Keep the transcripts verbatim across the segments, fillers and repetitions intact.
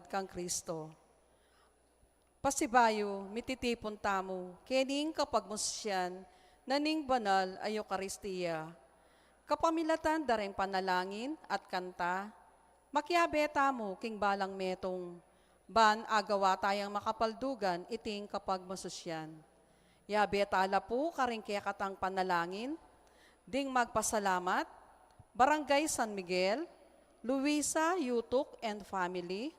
kang Kristo. Pasibayu, mititipun tamu kening kapagmusian na ning banal a Eukaristia. Kapamilatan da ring panalangin at kanta, makiabe tamu king balang metung, ban agawa tayang makapaldugan iting kapagmasusian. Yabe tala pu karing kekatang panalangin, ding magpasalamat, Barangay San Miguel, Luisa Yutuk and family,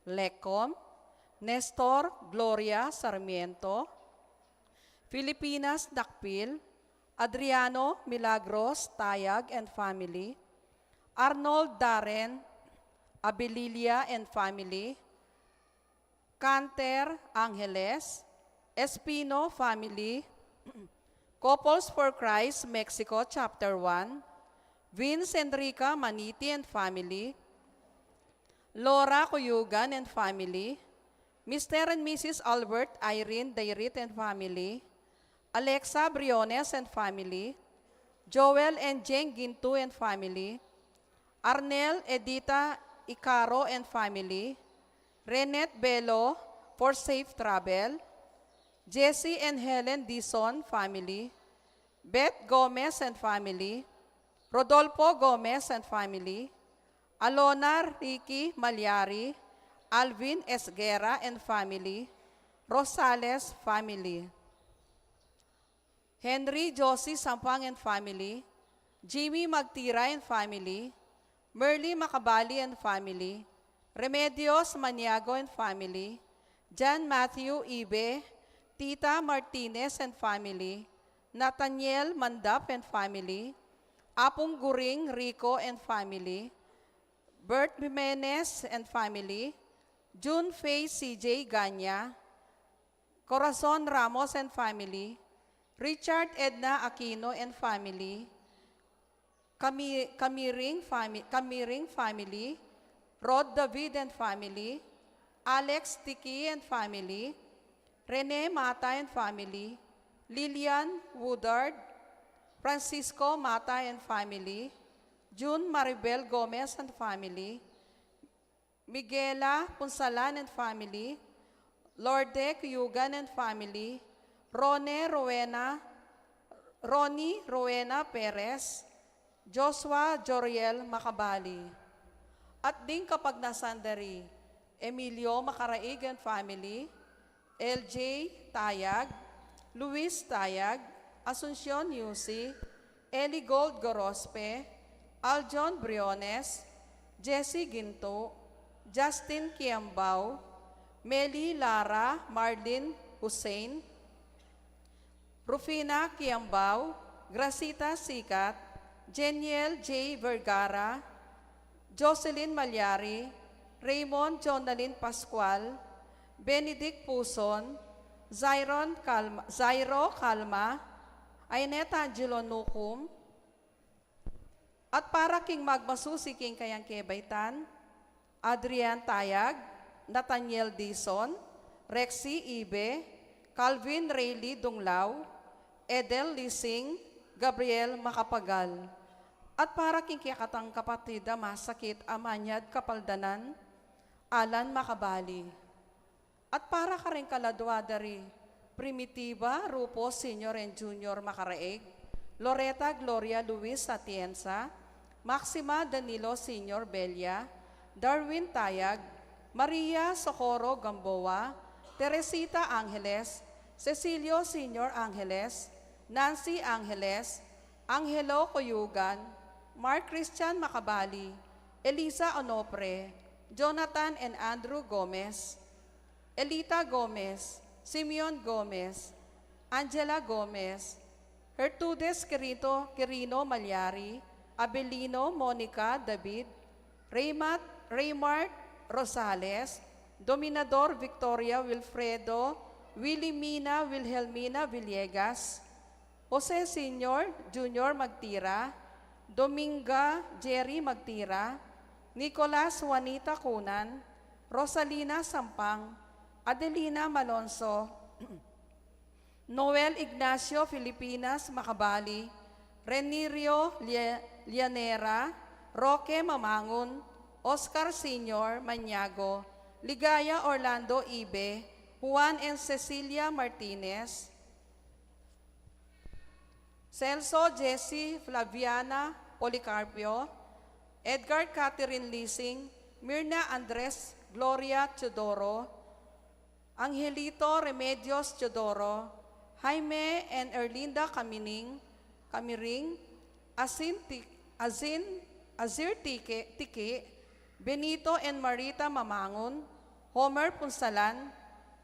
Lecom, Nestor Gloria Sarmiento, Filipinas Nakpil, Adriano Milagros Tayag and family, Arnold Darren Abililia and family, Canter Angeles, Espino family, Couples for Christ Mexico Chapter one, Vince Enrica Maniti and family, Laura Cuyugan and family, Mister and Missus Albert Irene Dairit and family, Alexa Briones and family, Joel and Jane Gintu and family, Arnel Edita Icaro and family, Renette Bello for safe travel, Jesse and Helen Dizon family, Beth Gomez and family, Rodolfo Gomez and family, Alona Ricky Malyari, Alvin Esguerra and family, Rosales family, Henry Josie Sampang and family, Jimmy Magtira and family, Merly Macabali and family, Remedios Maniago and family, John Matthew Ibe, Tita Martinez and family, Nathaniel Mandap and family, Apung Guring Rico and family, Bert Jimenez and family, June Faye C J Ganya, Corazon Ramos and family, Richard Edna Aquino and family, Cami-, Camiring fami-, Camiring family, Rod David and family, Alex Tiki and family, Rene Mata and family, Lilian Woodard, Francisco Mata and family, June Maribel Gomez and family, Miguela Punsalan and family, Lorde Cuyugan and family, Rone Rowena, Ronnie Rowena Perez, Joshua Joriel Macabali. At ding kapagnasan da ri Emilio Macaraig and family, L J Tayag, Luis Tayag, Asuncion Yusi, Eli Gold Gorospe, Aljon Briones, Jesse Ginto, Justin Kiambao, Meli Lara Marlin Hussein, Rufina Kiambao, Gracita Sikat, Jeniel J Vergara, Jocelyn Malyari, Raymond Jonalyn Pascual, Benedict Puson, Zyron Calma, Zyro Calma, Ainet Angelo Nucum, at para king magmasusi king kayang kebaitan, Adrian Tayag, Nathaniel Dizon, Rexy Ibe, Calvin Rayleigh Dunglao, Edel Lising, Gabriel Macapagal. At para king kekatang kapatid a masakit a manyad kapaldanan, Alan Macabali. At para karing kaladua da ri Primitiva Rufo Senior and Junior Macaraig, Loreta Gloria Luis Atienza, Maxima Danilo Senior Bella, Darwin Tayag, Maria Socorro Gamboa, Teresita Angeles, Cecilio Senior Angeles, Nancy Angeles, Angelo Coyugan, Mark Christian Macabali, Eliza Onofre, Jonathan and Andrew Gomez, Elita Gomez, Simeon Gomez, Angela Gomez, Gertrudes Quirito, Quirino Malyari, Abelino, Monica, David, Raymat, Raymart Rosales, Dominador Victoria Wilfredo, Wilhelmina, Wilhelmina Villegas, Jose Senior, Junior Magtira, Dominga Jerry Magtira, Nicolas Juanita Cunan, Rosalina Sampang, Adelina Malonzo, Noel Ignacio Filipinas Macabali, Renirio Lia-, Llanera, Roque Mamangun, Oscar Senior Maniago, Ligaya Orlando Ibe, Juan and Cecilia Martinez, Celso Jesse Flaviana Policarpio, Edgar Catherine Lising, Mirna Andres Gloria Teodoro, Angelito Remedios Teodoro, Jaime and Erlinda Camining, Camiring, Asin Ti-, Azin, Azir Tiki, Tiki, Benito and Marita Mamangun, Homer Punsalan,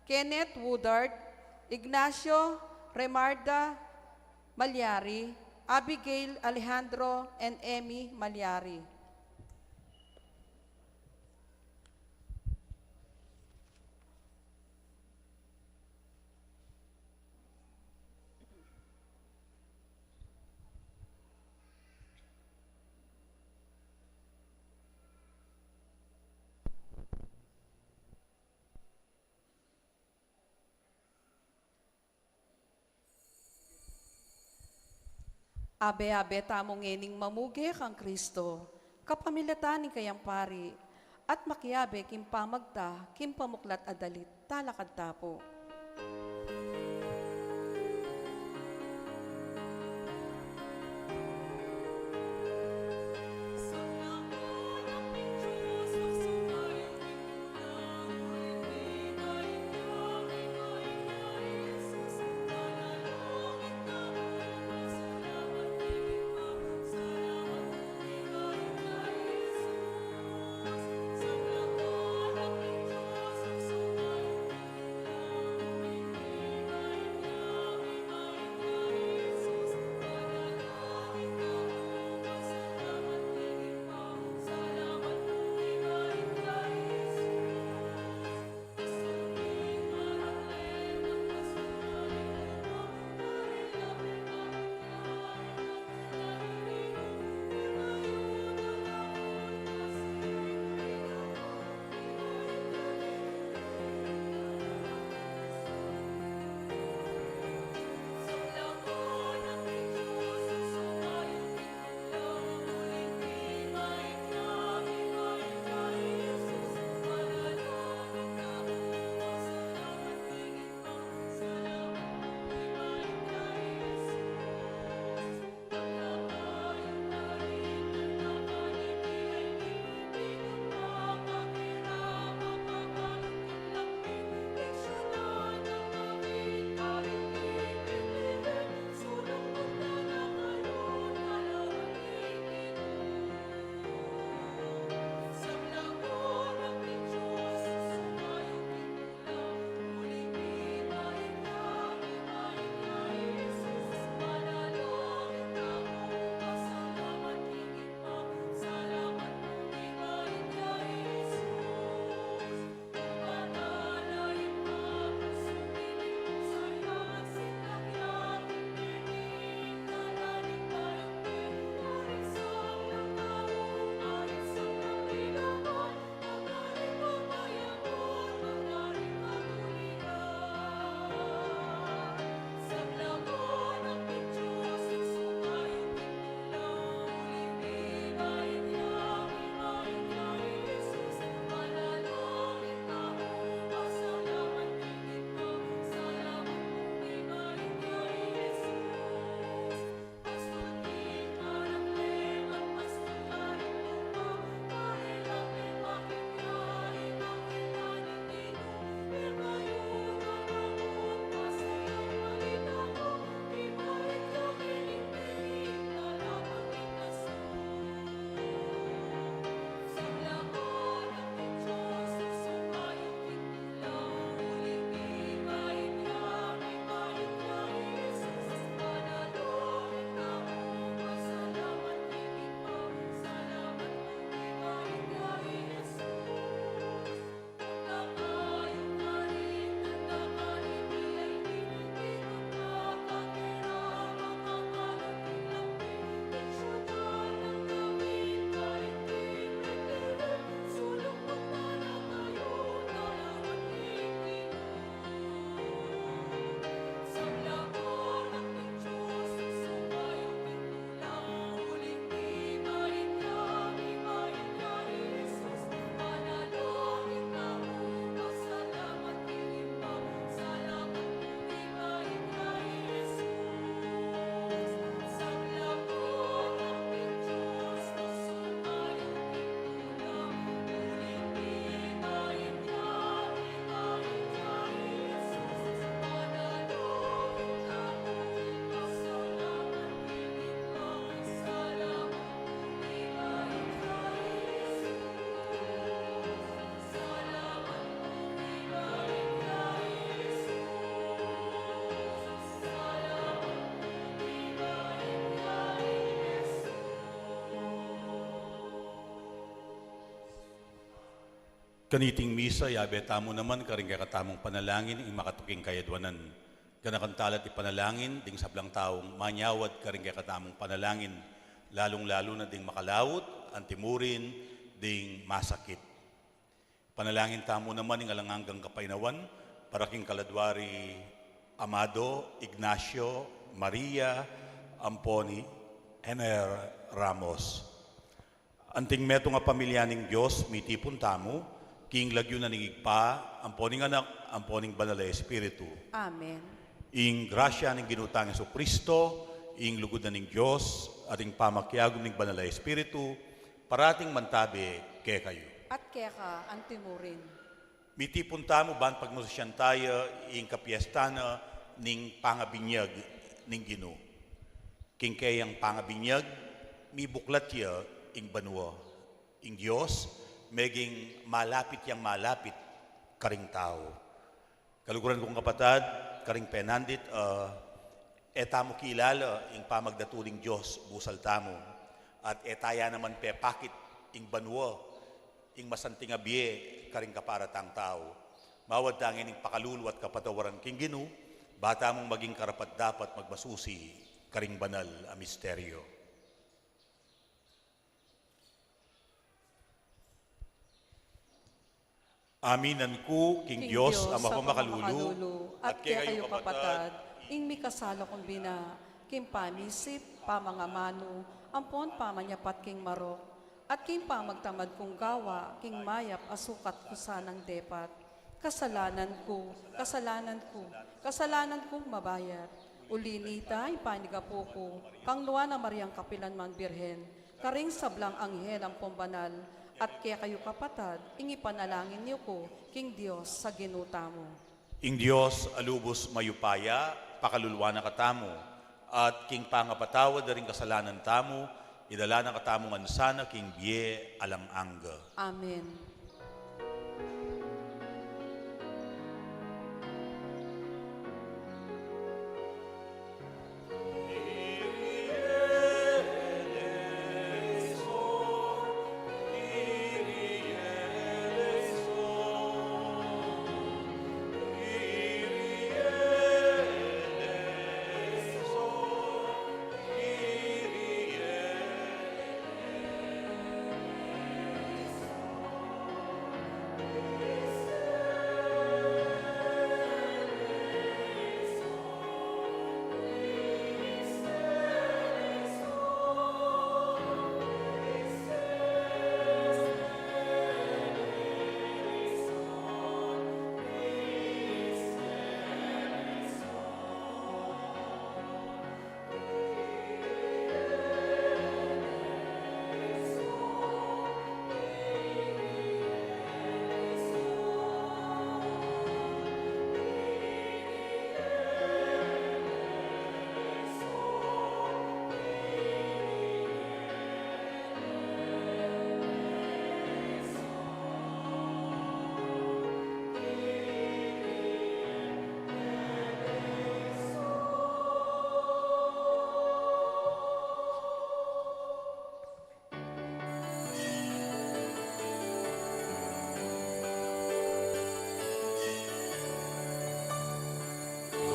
Kenneth Woodard, Ignacio Remarda Malyari, Abigail Alejandro, and Emmy Malyari. Abe-abe tamu ngening mamuge kang Kristo, kapamilatan ning kayang pari, at makiabe king pamagta king pamuklat a dalit. Talakad ta pu. Kaniting misa, yabe tamu naman karing kekatamung panalangin ing makatuking kayadwanan. Ganakan tala at ipanalangin ding sablang taung manyawad karing kekatamung panalangin, lalung-lalu na ding makalaut, antimurin ding masakit. Panalangin tamu naman ing alang anggang kapainawan para king kaladwa ri Amado Ignacio Maria Amponi Ener Ramos. Anting metung a pamilya ning Dios, mitipun tamu king lagyu na ning Ibpa, ampo ning Anak, ampo ning Banal a Espiritu. Amen. Ing grasya ning Ginu tang Jesucristo, ing lugud na ning Dios, at ing pamakiagum ning Banal a Espiritu, parating mantabe kekayu. At keka antimurin. Mitipun tamu ban pagmasusyan taya ing kapiestan na ning pangabinyag ning Ginu. King keyang pangabinyag, mibuklat ya ing banua. Ing Dios, meging malapit yang malapit karing tau. Kaluguran kung kapatad, karing penandit, ah, e tamu kilala ing pamagdatu ning Dios busal tamu, at e taya naman pepakit ing banua, ing masanting a bie karing kaparatang tau. Mawad ta ngeni ing pakalulu at kapatawaran king Ginu, ba tamung maging karapat-dapat magmasusi karing banal a misteryo. Aminan ku king Dios a mapamakalulu, at kekayu kapatad, ing mikasala kung bina, king pamisip, pamangamanu, ampon pamanyapat king marok, at king pamagtamad kung gawa, king mayap a sukat ku sanang depat. Kasalanan ku, kasalanan ku, kasalanan kung mabayat. Uli nita, ipanyawad ku kang Nuan a Mariang kapilan man Birhen, karing sablang anghel ampon banal, at kekayu kapatad, ing ipanalangin yu ku king Dios a Ginu tamu. Ing Dios a lubus mayupaya, pakaluluan na katamu, at king pangapatawad da ring kasalanan tamu, idala na katamu ngan sana king bie alang angga. Amen.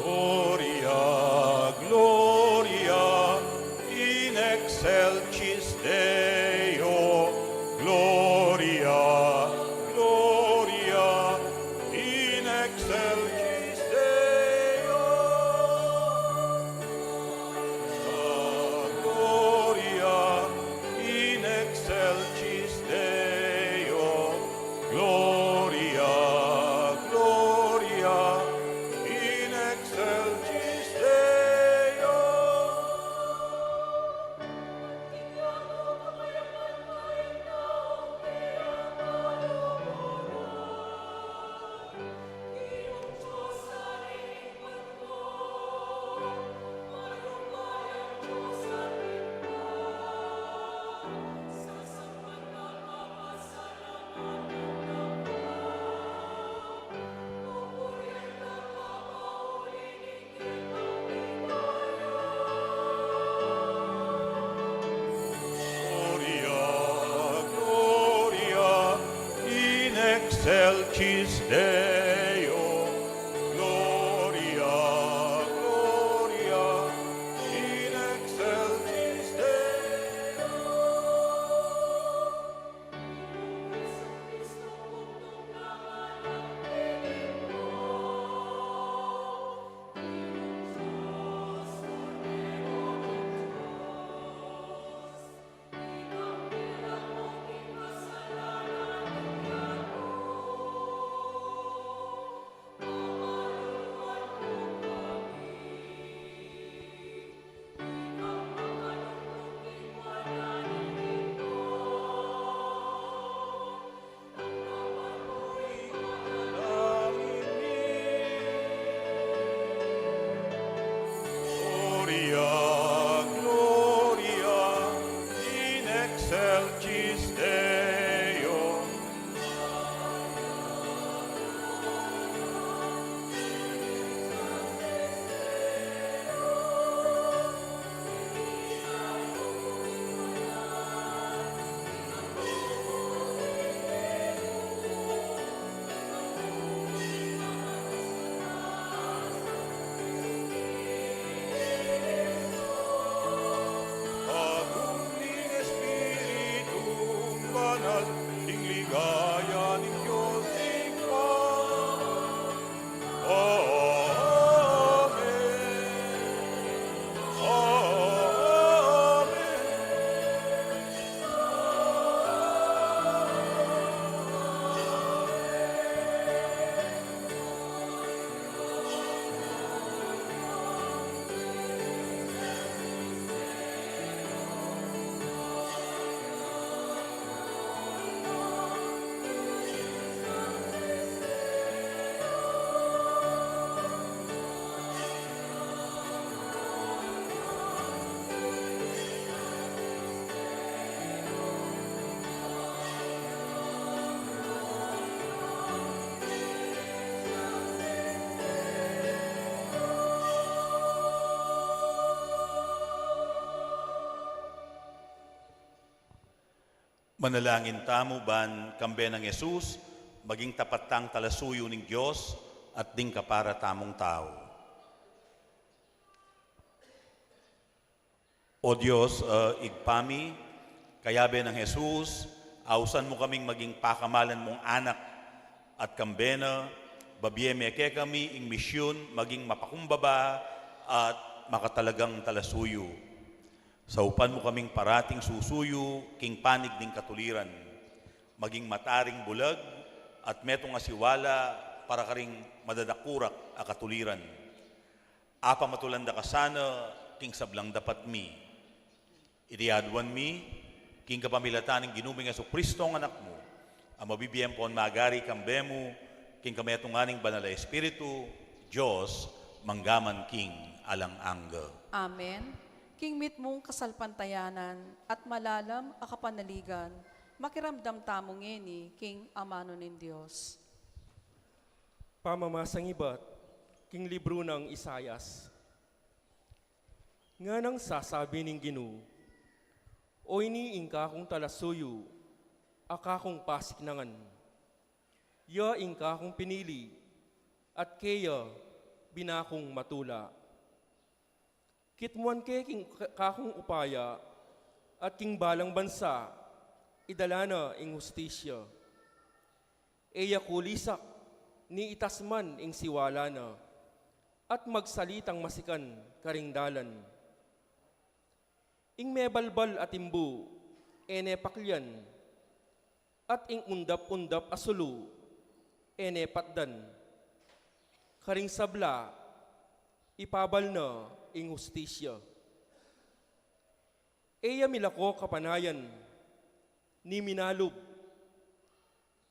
Gloria, Gloria in excelsis Deo. Gloria, Gloria in excelsis Deo. Gloria in excelsis Deo. Gloria, Gloria in excelsis Deo. Manalangin tamu ban kambe nang Jesus, maging tapat tang talasuyu ning Dios at ding kapara tamung tau. O Dios, a Ibpa mi, kayabe nang Jesus, ausan mu kaming maging pakamalan mung anak, at kambe na, babie me kekami ing misyun maging mapakumbaba at makatalagang talasuyu. Saupan mu kaming parating susuyu king panig ning katuliran, maging mata ring bulag at metung a siwala para karing madadakurak a katuliran. Apamatulan da ka sana king sablang dapat mi. Iti aduan mi king kapamilatan ning Ginu ming Jesucristo, a Anak mu, a mabibie ampon magari kambe mu king kametungan ning Banal a Espiritu, Dios, mangga man king alang angga. Amen. King mitmung kasalpantayanan at malalam a kapanaligan, makiramdam tamu ngeni king amanu ning Dios. Pamamasang ibat king libru nang Isaias. Nganang sasabi ning Ginu, "O ini ing kakung talasuyu, a kakung pasiknangan, ya ing kakung pinili, at keya binakung matula. Kitmuan ke king ka-, kakung upaya, at king balang bansa idala na ing hustisya. E ya kulisak, ni itas man ing siwala na, at magsalitang masikan karing dalan. Ing mebalbal a timbu, e ne paklian, at ing undap-undap a sulu, e ne patdan. Karing sabla, ipabal na ing hustisya. E ya milako kapanayan, ni minalub,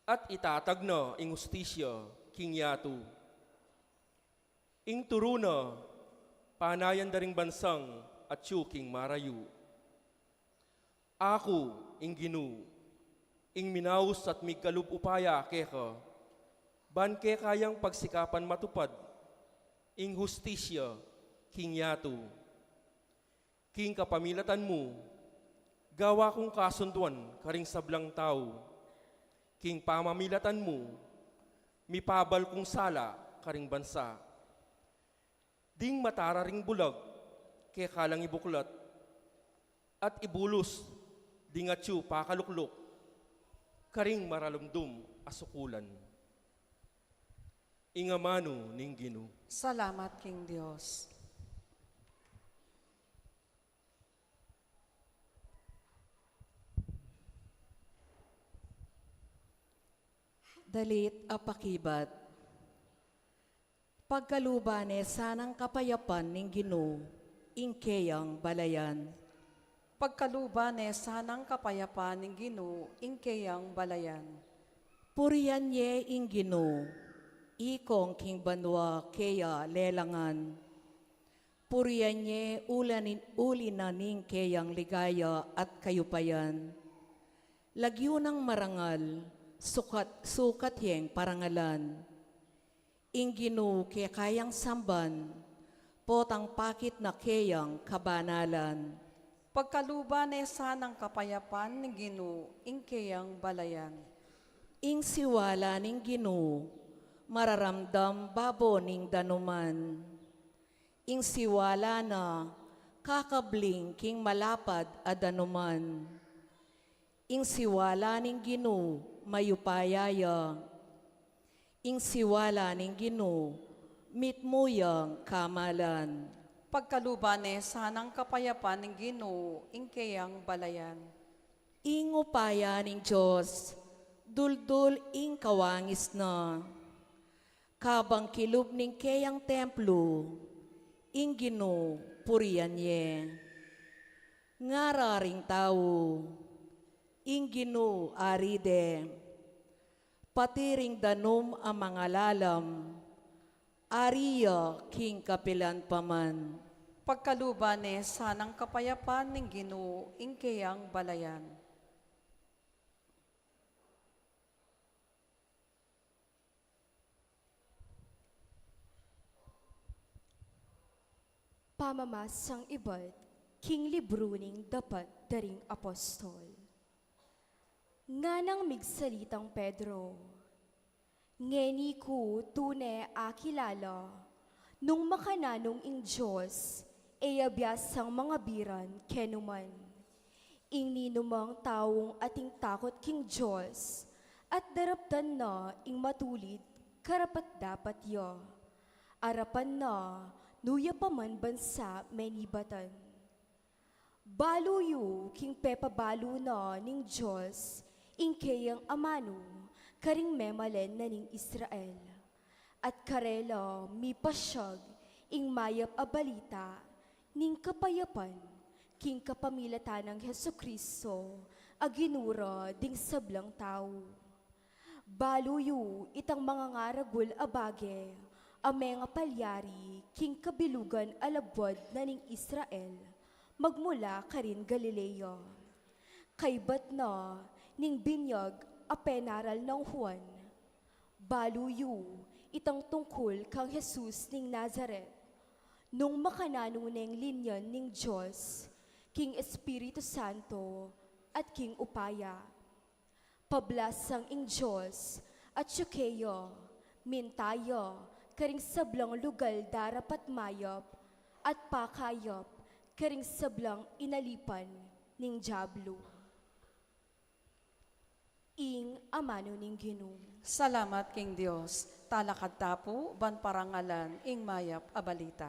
at itatag na ing hustisya king yatu. Ing turu na, panayan da ring bansang atyu king marayu. Aku, ing Ginu, ing minaus at migkalub upaya keka, ban kekayang pagsikapan matupad ing hustisya king yatu. King kapamilatan mu, gawa kung kasunduan karing sablang tau. King pamamilatan mu, mipabal kung sala karing bansa. Ding matara ring bulag, keka lang ibuklat, at ibulus ding atyu pakalukluk karing maralumdum a sukulan." Ing amanu ning Ginu. Salamat king Dios. Dalit a pakibat. Pagkaluban ne sanang kapayapan ning Ginu ing keyang balayan. Pagkaluban ne sanang kapayapan ning Ginu ing keyang balayan. Purian ye ing Ginu, ikong king banua keya lelangan. Purian ye ulanin, uli na ning keyang ligaya at kayupayan. Lagyu nang marangal, sukat, sukat yeng parangalan. Ing Ginu kekayang samban, potang pakit na keyang kabanalan. Pagkaluban ne sanang kapayapan ning Ginu ing keyang balayan. Ing siwala ning Ginu, mararamdam babo ning danuman. Ing siwala na, kakabling king malapad a danuman. Ing siwala ning Ginu, mayupaya ya. Ing siwala ning Ginu, mitmu yang kamalan. Pagkaluban ne sanang kapayapan ning Ginu ing keyang balayan. Ing upaya ning Dios, duldul ing kawangis na. Kabang kilub ning keyang templu, ing Ginu purian ye. Ngara ring tau, ing Ginu ari de. Pati ring danum a mangalalam, ari ya king kapilan pa man. Pagkaluban ne sanang kapayapan ning Ginu ing keyang balayan. Pamamasang ibat king libru ning Dapat da ring Apostol. Nganang migsalitang Pedro, ngeni ku tune akilala nung makananung ing Dios e ya biasang mangabiran kenuman. Ing ninumang taung ating takot king Dios at daraptan na ing matulid karapat-dapat ya, arapan na nu ya pa man bansa menibatan. Balu yu king pepabalu na ning Dios ing keyang amanu karing memalen na ning Israel, at karela mipasyag ing mayap a balita ning kapayapan king kapamilatan nang Jesucristo a Ginu ra ding sablang tau. Balu yu itang mangangaragul a bage a mengapalyari king kabilugan a labuad na ning Israel magmula karin Galilea, kaybat na ning binyag a penaral nang Juan. Balu yu itang tungkul kang Jesus ning Nazaret, nung makananu neng linyan ning Dios king Espiritu Santo at king upaya. Pablasang ing Dios atyu keya, minta ya karing sablang lugal darapat mayap at pakayap karing sablang inalipan ning Diablo. Ing amanu ning Ginu. Salamat king Dios. Talakad ta pu ban parangalan ing mayap a balita.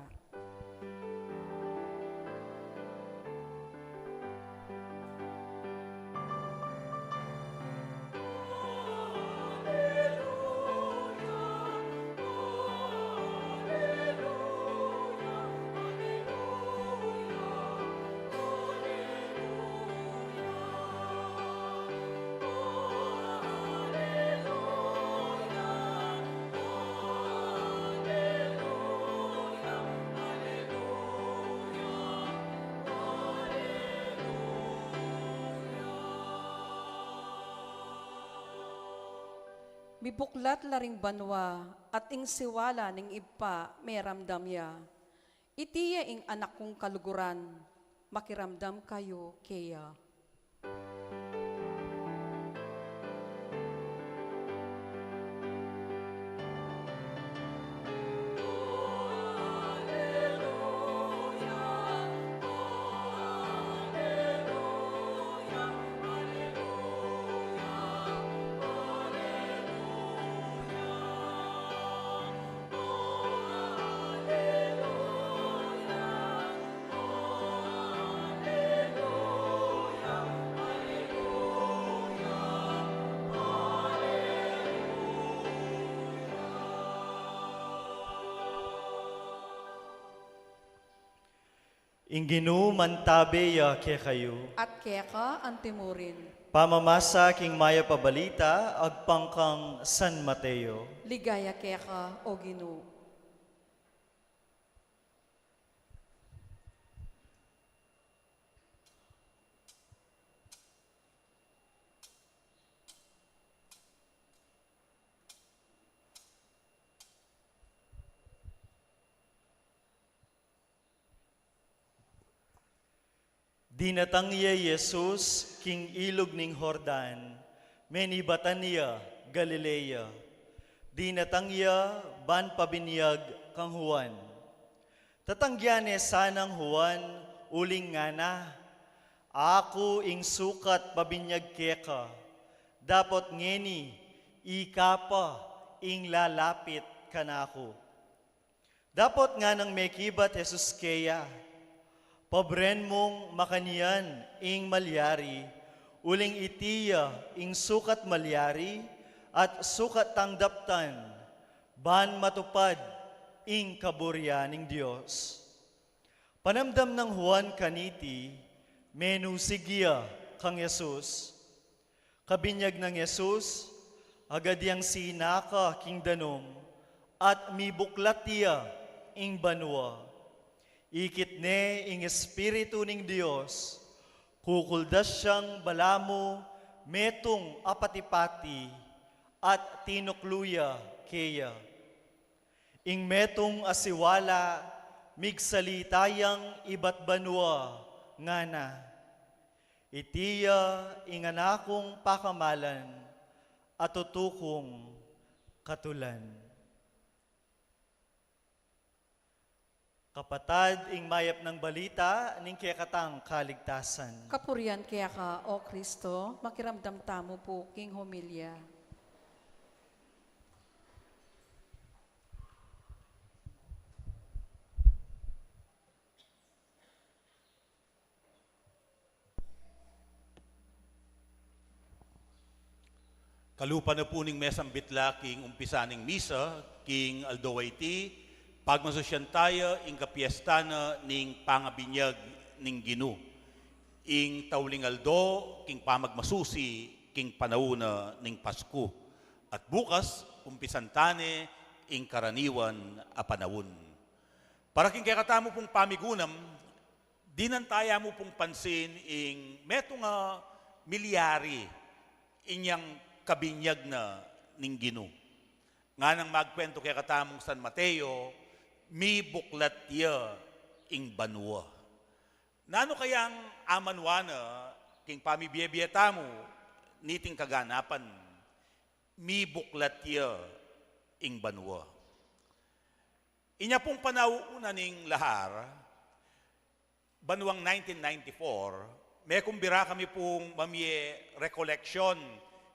Mibuklat la ring banua, at ing siwala ning Ibpa meramdam ya. Iti ya ing Anak kung kaluguran, makiramdam kayu keya. Ing Ginu mantabe ya kekayu. At keka antimurin. Pamamasa king mayap a balita agpang kang San Mateo. Ligaya keka, O Ginu. Dinatang ya i Jesus king ilug ning Jordan, menibatan ya Galilea. Dinatang ya ban pabinyag kang Juan. Tatanggian ne sanang Juan uling ngana, "Aku ing sukat pabinyag keka, dapot ngeni ika pa ing lalapit kanaku." Dapot nganang mekibat Jesus keya, "Pabren mung makanyan ing malyari, uling iti ya ing sukat malyari at sukat tang daptan, ban matupad ing kaburian ning Dios." Panamdam nang Juan kaniti, menusig ya kang Jesus. Kabinyag nang Jesus, agad yang sinaka king danum, at mibuklat ya ing banua. Ikit ne ing Espiritu ning Dios, kukuldas yang balamu metung a pati-pati, at tinuklu ya keya. Ing metung a siwala, migsalita yang ibat banua, ngana, Iti ya ing anak kung pakamalan, a tutu kung katulan. Kapatad, ing mayap nang balita ning kekatang kaligtasan. Kapurian keka, O Kristo. Makiramdam tamu pu king homilya. Kalupa na pu ning mesambit la king umpisa ning misa king aldo a iti, pagmasusyan taya ing kapiestan na ning pangabinyag ning Ginu, ing tauling aldo king pamagmasusi king panaun na ning Pasku, at bukas umpisan ta ne ing karaniwan a panaun. Para king kekatamu pung pamigunam, dinan taya mu pung pansin ing metung a milyari inyang kabinyag na ning Ginu. Nganang magkuentu kekatamung San Mateo, mibuklat ya ing banua. Nanu kayang amanwa na king pamibiebie tamu niting kaganapan? Mibuklat ya ing banua. Inya pung panaun na ning lahar, banuang nineteen ninety-four, mekumbira kami pung mamie recollection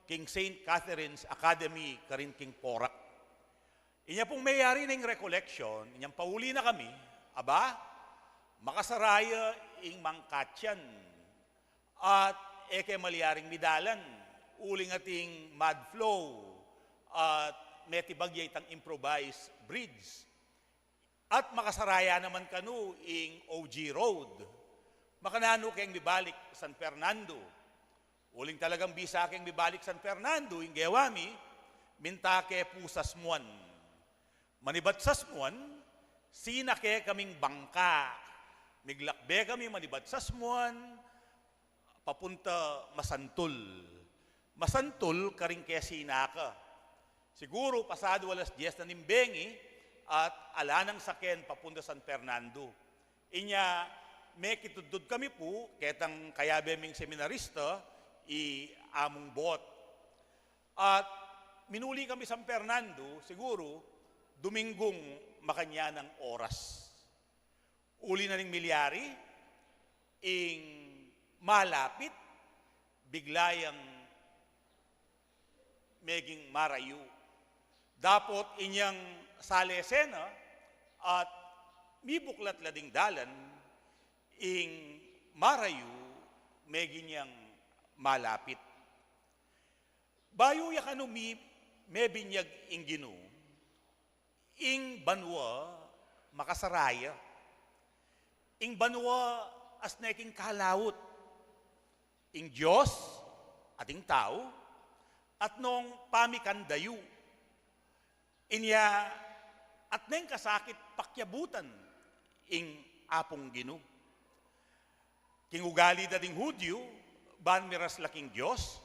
king Saint Catherine's Academy karin king Porac. Inya pung meyari na ing recollection, inyang pauli na kami, aba, makasaraya ing mangkatyan at e ke malyaring midalan uling ating mud flow at metibag ya itang improvised bridge. At makasaraya naman kanu ing O G Road. Makananu keng mibalik San Fernando? Uling talagang bisa keng mibalik San Fernando, ing gewa mi, minta ke pu Sasmuan. Manibat Sasmuan, sinake kaming bangka. Miglakbe kami manibat Sasmuan, papunta Masantul. Masantul karing kesi naka. Siguru pasadu alas dies na ning bengi at ala nang saken papunta San Fernando. Inya, mekitudtud kami pu ketang kayabe ming seminarista, i Among Bot. At minuli kami San Fernando, siguru Duminggung makanyan a oras. Uli na ning milyari, ing malapit, bigla yang meging marayu. Dapot inyang salese na at mibuklat la ding dalan, ing marayu meging yang malapit. Bayu ya kanu mi-, mebinyag ing Ginu, ing banua makasaraya. Ing banua asne king kalaut. Ing Dios at ing tau, at nong pamikandayu. Inya, at neng kasakit pakiabutan ing Apung Ginu. King ugali da ding Hudyu, ban miras la king Dios,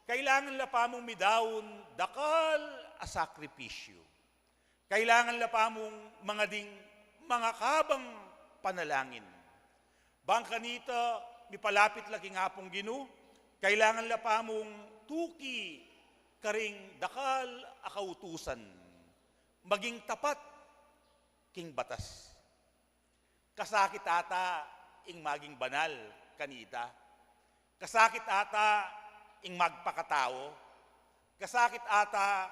kailangan la pamung midaun dakal a sakripisyu. Kailangan la pamung mangading mangakabang panalangin. Bang kanita mipalapit la king Apung Ginu, kailangan la pamung tuki karing dakal a kautusan, maging tapat king batas. Kasakit ata ing maging banal kanita. Kasakit ata ing magpakatau. Kasakit ata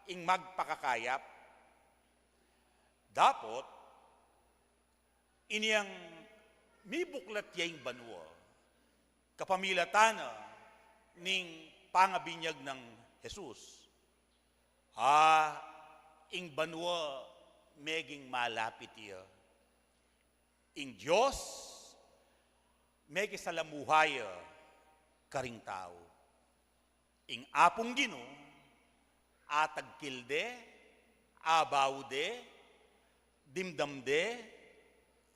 ing magpakakayap. Dapot, inyang mibuklat ya ing banua, kapamilatan na ning pangabinyag nang Jesus. A, ing banua meging malapit ya. Ing Dios mekisalamuha ya karing tau. Ing Apung Ginu, atagkil de, abaw de, dimdam de,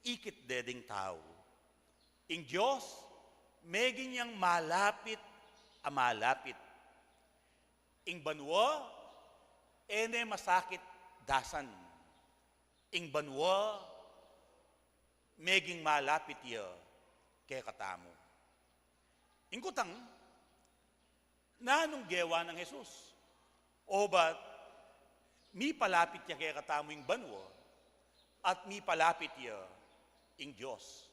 ikit de ding tau. Ing Dios, meging yang malapit a malapit. Ing banua, e ne masakit dasan. Ing banua, meging malapit ya kekatamu. Ing kutang, nanung gewa nang Jesus? Obat mipalapit ya kekatamu ing banua at mipalapit ya ing Dios.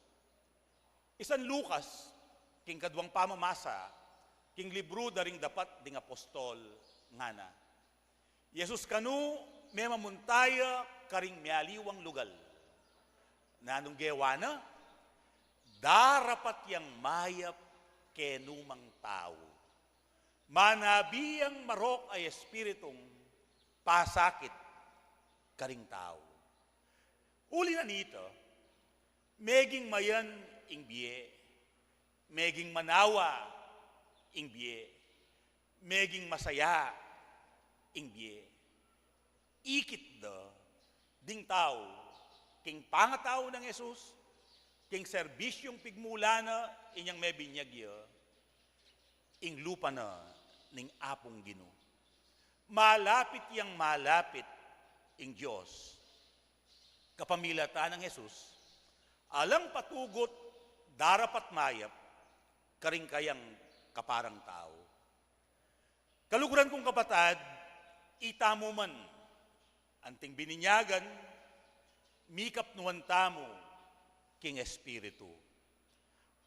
I San Lucas, king kaduang pamamasa king libru da ring Dapat ding Apostol, ngana: Jesus kanu memamunta ya karing mialiwang lugal. Nanung gewa na? Darapat yang mayap kenu mang tau. Manabi yang marok a espiritung pasakit karing tau. Uli na nita, meging mayan ing bie, meging manawa ing bie, meging masaya ing bie. Ikit da ding tau king pangatau nang Jesus, king serbisyung pigmula na inyang mebinyag ya, ing lupa na ning Apung Ginu. Malapit yang malapit ing Dios. Kapamilatan nang Jesus, alang patugut darapat mayap karing kayang kaparang tau. Kaluguran kung kapatad, itamu man anting bininyagan, mikapnuan tamu king Espiritu.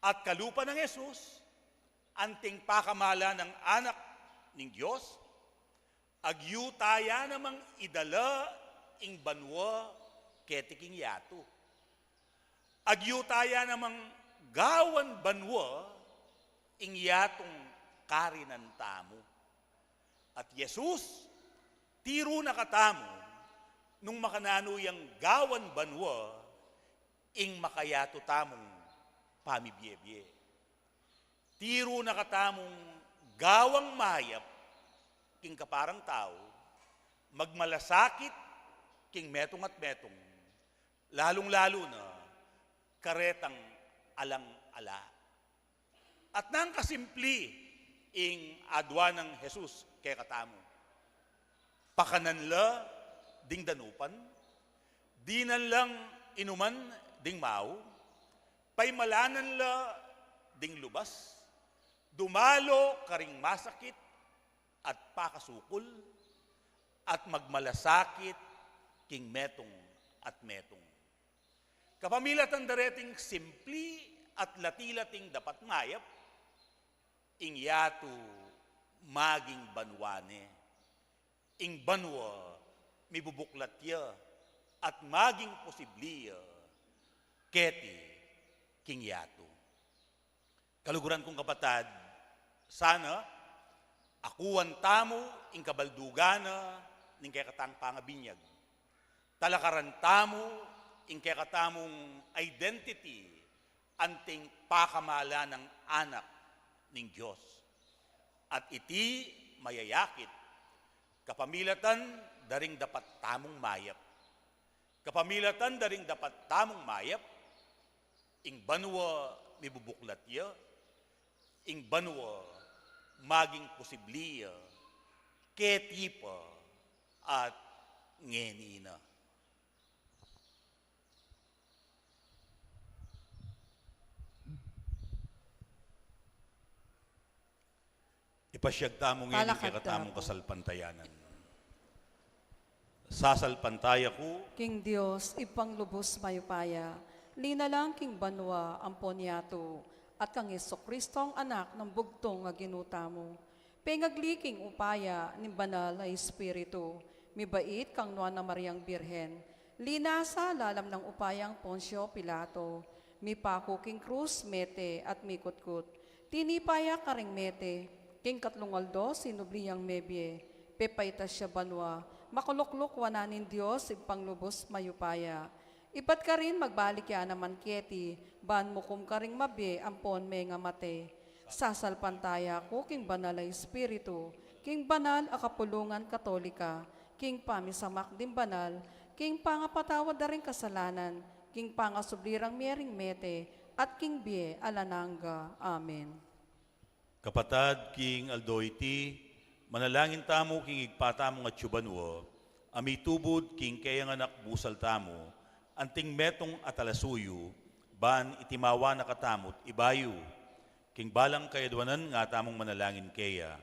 At kalupa nang Jesus, anting pakamalan nang Anak ning Dios, agyu taya namang idala ing banua keti king yatu. Agyu taya namang gawan banua ing yatung karinan tamu. At Jesus, tiru na katamu nung makananu yang gawan banua ing makayatu tamung pamibie-bie. Tiru na katamung gawang mayap king kaparang tau, magmalasakit king metung at metung, lalung-lalu na karetang alang-ala. At nang kasimpli ing adua nang Jesus kekatamu. Pakanan la ding danupan, dinan lang inuman ding mau, paimalanan la ding lubas, dumalo karing masakit at pakasukul, at magmalasakit king metung at metung. Kapamilatan dareting simpli at lati-lating dapat mayap, ing yatu maging banua ne, ing banua mibubuklat ya at maging posibli ya keti king yatu. Kaluguran kung kapatad, sana akuan tamu ing kabaldugan na ning kekatang pangabinyag. Talakaran tamu ing kekatamung identity anting pakamalan nang anak ning Dios. At iti mayayakit kapamilatan da ring dapat tamung mayap. Kapamilatan da ring dapat tamung mayap, ing banua mibubuklat ya, ing banua maging posibli ya, keti pa at ngeni na. Ipasyag tamu ngeni ing kekatamung kasalpantayanan. Sasalpantaya ku king Dios, Ibpang lubus mayupaya, linalang king banua ampon yatu, at kang Jesucristong Anak nang bugtung a Ginu tamu. Pengagli king upaya ning Banal a Espiritu, mibait kang Nuan a Mariang Birhen, linasa lalam nang upayang Poncio Pilato, mipaku king krus, mete at mikutkut. Tinipa ya karing mete, king katlung aldo sinubli yang mebie, pepaitas ya banua, makalukluk wanan ning Dios Ibpang lubus mayupaya. Ibat karin magbalik ya naman keti, ban mukum karing mabie ampon mengamate. Sasalpantaya ku king Banal a Espiritu, king banal a kapulungan Katolika, king pamisamak ding banal, king pangapatawad da ring kasalanan, king pangasubli rang mie ring mete, at king bie alang angga. Amen. Kapatad, king aldo iti, manalangin tamu king Ibpa tamung atsu banua, a mitubud king keyang anak busal tamu, anting metung a talasuyu, ban itimawa na katamu't ibayu. Ing balang kayadwanan nga tamung manalangin keya.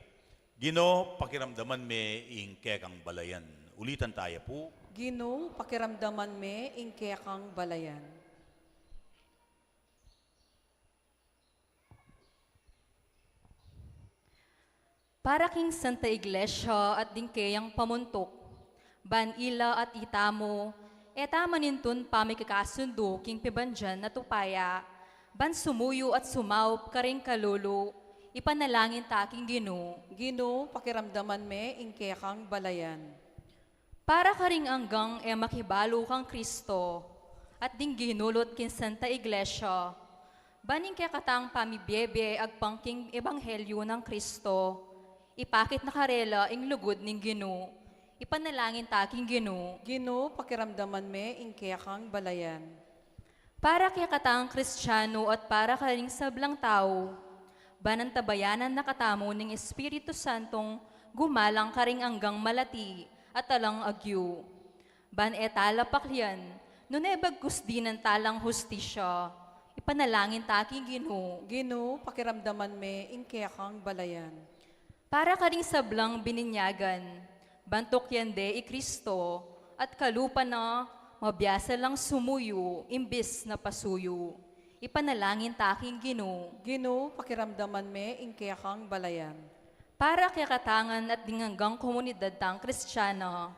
Ginu, pakiramdaman me ing kekang balayan. Ulitan taya pu. Ginu, pakiramdaman me ing kekang balayan. Para king Santa Iglesia at ding keyang pamuntuk, ban ila at itamu, e ta manintun pamikakasundu king pibandian at upaya, ban sumuyu at sumaup karing kalulu, ipanalangin ta king Ginu. Ginu, pakiramdaman me ing kekang balayan. Para karing anggang e makibalu kang Kristo, at ding ginulut king Santa Iglesia, ban ing kekatang pamibiebie agpang king ebanghelyu nang Kristo, ipakit na karela ing lugud ning Ginu, ipanalangin ta king Ginu. Ginu, pakiramdaman me ing kekang balayan. Para kekatang Kristiano at para karing sablang tau, ban antabayanan na katamu ning Espiritu Santong gumalang karing anggang malati at alang agyu. Ban e tala paklian, nune bagkus dinan talang hustisya, ipanalangin ta king Ginu. Ginu, pakiramdaman me ing kekang balayan. Para karing sablang bininyagan, ban tukyan de i Kristo, at kalupa na, mabiasa lang sumuyu, imbis na pasuyu. Ipanalangin ta king Ginu. Ginu, pakiramdaman me ing kekang balayan. Para kekatangan at ding anggang komunidad tang Kristiana,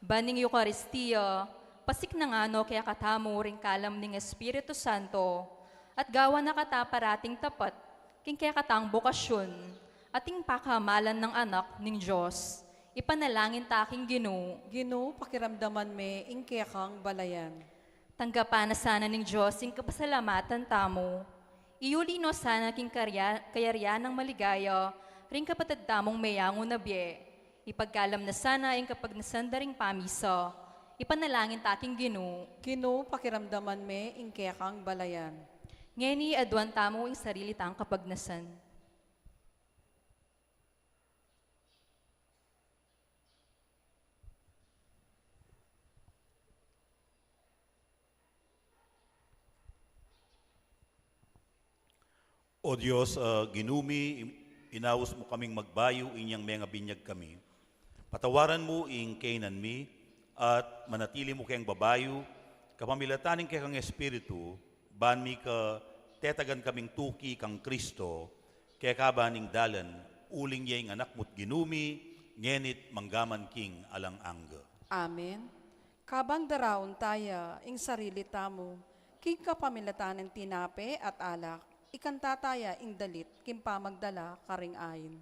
ban ing Eukaristia, pasiknangan no kekatamu ring kalam ning Espiritu Santo, at gawan na kata parating tapat, king kekatang bokasyun, at ing pakamalan nang Anak ning Dios, ipanalangin ta king Ginu. Ginu, pakiramdaman me ing kekang balayan. Tanggapan na sana ning Dios ing kapasalamatan tamu. Iyuli no sana king karya-, kayarian nang maligaya, ring kapatad tamung meyangu na bie. Ipagkalam na sana ing kapagnasan da ring pamisa. Ipanalangin ta king Ginu. Ginu, pakiramdaman me ing kekang balayan. Ngeni aduan tamu ing sarili tang kapagnasan. O Dios, a, Ginu mi, im-, inaus mu kaming magbayu inyang mengabinyag kami. Patawaran mu ing kainan mi, at manatili mu keng babayu, kapamilatan ning kekang Espiritu, ban mika tetagan kaming tuki kang Kristo, keka ban ing dalan, uling ya ing Anak mu't Ginu mi, ngeni't manggaman king alang angga. Amen. Kabang daraun taya ing sarili tamu, king kapamilatan ning tinape at alak, ikanta taya ing dalit king pamagdala karing ain.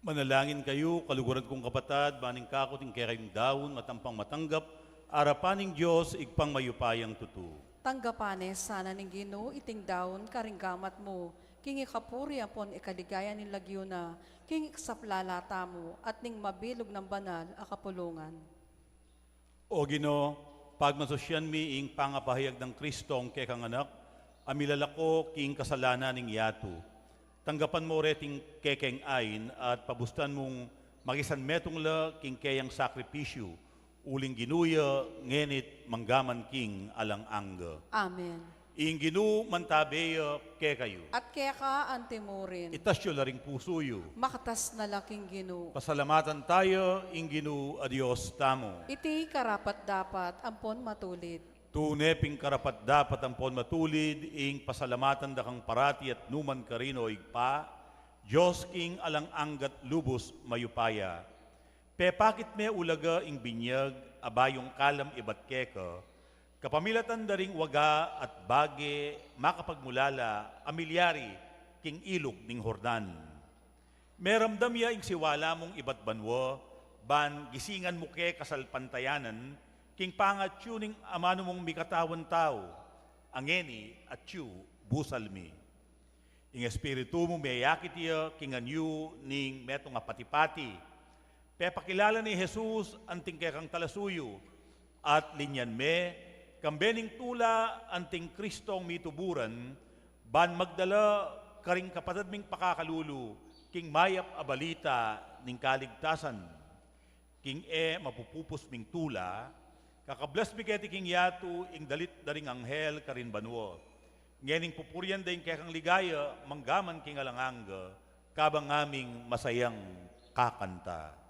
Manalangin kayu, kaluguran kung kapatad, ban ing kaku at ing kekayung daun matampang matanggap arapan ning Dios, Ibpang mayupayang tutu. Tanggapan ne sana ning Ginu iting daun karing gamat mu, king ikapuri ampon ikaligaya ning lagyu na, king ikasaplala tamu at ning mabilug nang banal a kapulungan. O Ginu, pagmasusyan mi ing pangapahayag nang Kristong kekang Anak, a milalako king kasalanan ning yatu. Tanggapan mu reting kekeng ain at pabustan mung makisanmetung la king keyang sakripisyu, uling Ginu ya, ngeni't manggaman king alang angga. Amen. Ing Ginu mantabe ya kekayu. At keka antimurin. Itas yu la ring pusu yu. Makatas na la king Ginu. Pasalamatan taya ing Ginu a Dios tamu. Iti karapat-dapat ampon matulid. Tune pin karapat-dapat ampon matulid ing pasalamatan da kang parati at numan karin, o Ibpa, Dios king alang angga't lubus mayupaya. Pepakit me ulaga ing binyag a bayung kalam ibat keka, kapamilatan da ring waga at bage makapagmulala a milyari king ilug ning Jordan. Meramdam ya ing siwala mung ibat banua, ban gisingan mu ke kasalpantayanan, king pangatyu ning amanu mung mikatawan tau, a ngeni atyu busal mi. Ing Espiritu mu meyakit ya king anyu ning metung a pati-pati. Pepakilala ne i Jesus anting kekang talasuyu, at linyan me, kambe ning tula anting Kristong mituburan, ban magdala karing kapatad ming pakakalulu king mayap a balita ning kaligtasan. King e mapupupus ming tula, kakablas mi keti king yatu ing dalit da ring anghel karin banua. Ngening pupurian da ing kekang ligaya manggaman king alang angga, kabang ngaming masayang kakanta.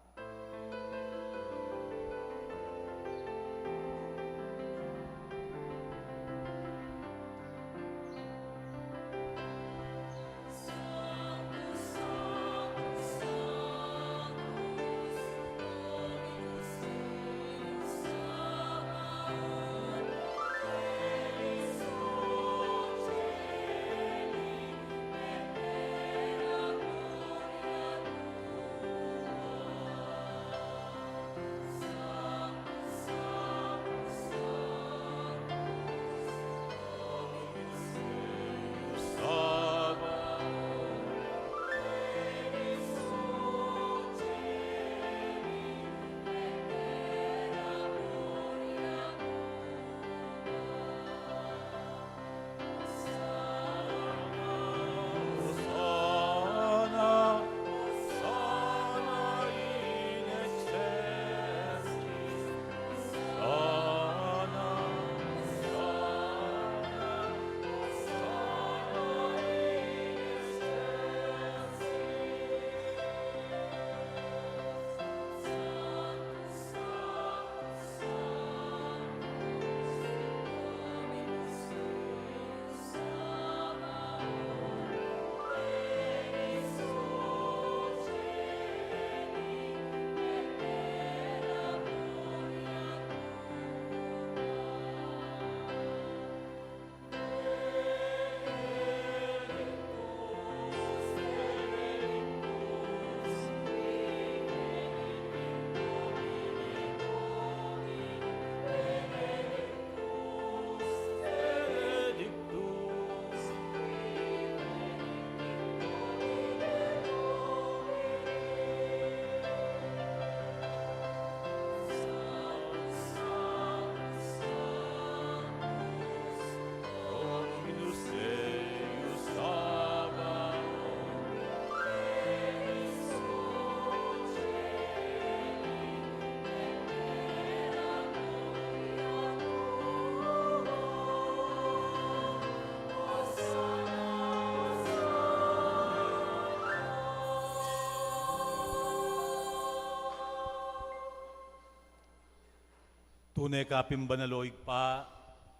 Tune ka pin banal, o Ibpa,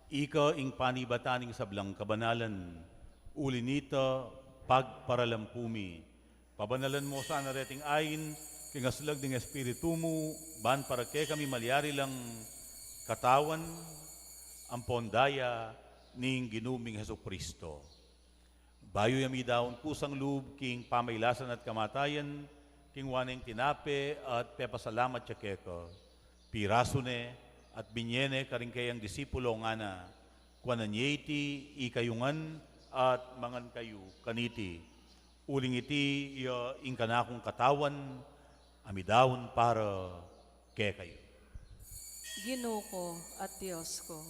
ika ing panibatan ning sablang kabanalan. Uli nita, pagparalampu mi, pabanalan mu sana reting ain king aslag ning Espiritu mu, ban para kekami malyari lang katawan ampon daya ning Ginu ming Jesucristo. Bayu ya midaun kusang lub king pamailasan at kamatayan, Kinua ne ing tinape at pepasalamat ya keka, pirasu ne at binye ne karing kayang disipulo, ngana: Kuanan ye iti ikayu ngan at mangan kayu kaniti, uling iti ya ing kanakung katawan a midaun para kekayu. Ginu ku at Dios ku.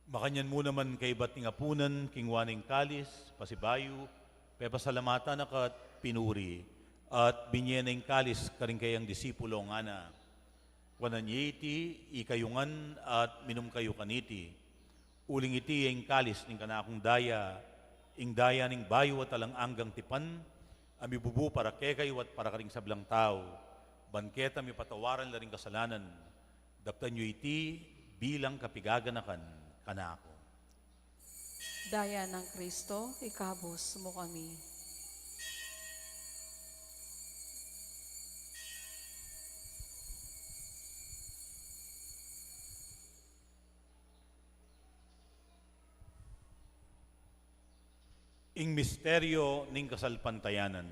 Makanyan mu naman kaybat ning apunan, kinua ne ing kalis, pasibayu, pepasalamatan na ka at pinuri, at binye ne ing kalis karing kayang disipulo, ngana: Kuanan ye iti ikayu ngan at minum kayu kaniti, uling iti ya ing kalis ning kanakung daya, ing daya ning bayu at alang anggang tipan, a mibubu para kekayu at para karing sablang tau, ban keta mipatawaran la ring kasalanan. Daptan yu iti bilang kapigaganakan kanaku. Daya nang Kristo, ikabus mu kami. Ing misteryo ning kasalpantayanan.